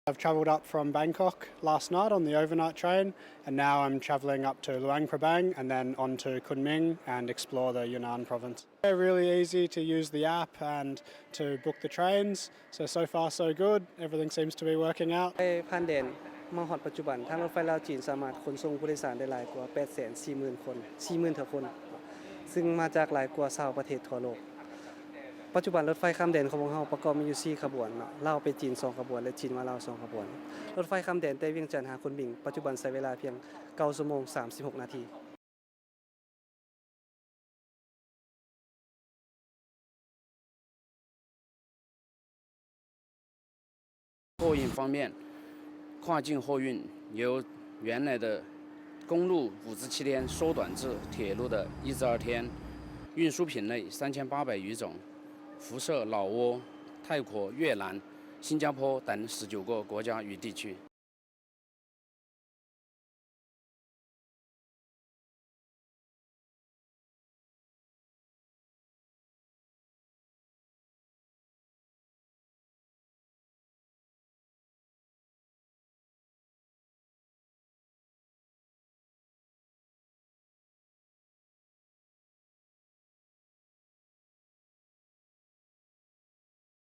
I've travelled up from Bangkok last night on the overnight train, and now I'm travelling up to Luang Prabang and then on to Kunming and explore the Yunnan province. They're really easy to use the app and to book the trains, so, so far so good, everything seems to be working out. ໄປຜ່ານແດນມາຮອດປັດຈຸບັນ, ທາງລົດໄຟລາວຈີນສາມາດຂົນສົ່ງຜູ້ໂດຍສານໄດ້ຫຼາຍກວ່າ ແປດແສນສີ່ໝື່ນຄົນ, ສີ່ໝື່ນເທື່ອຄົນ, ຊຶ່ງມາຈາກຫຼາຍກວ່າ ຊາວປະເທດທົ່ວໂລກ. ປັດຈຸບັນລົດໄຟຂ້າມແດນຂອງພວກເຮົາປະກອບມີຢູ່ສີ່ຂະບວນເນາະ, ລາວໄປຈີນສອງຂະບວນ ແລະ ຈີນມາລາວສອງຂະບວນ. ລົດໄຟຂ້າມແດນແຕ່ວຽງຈັນຫາຄຸນໝິງ ປັດຈຸບັນໃຊ້ເວລາພຽງເກົ້າຊົ່ວໂມງສາມສິບຫົກນາທີ. 货运方面，跨境货运由原来的公路五至七天缩短至铁路的一至二天，运输品类三千八百余种，辐射老挝、泰国、越南、新加坡等十九个国家与地区。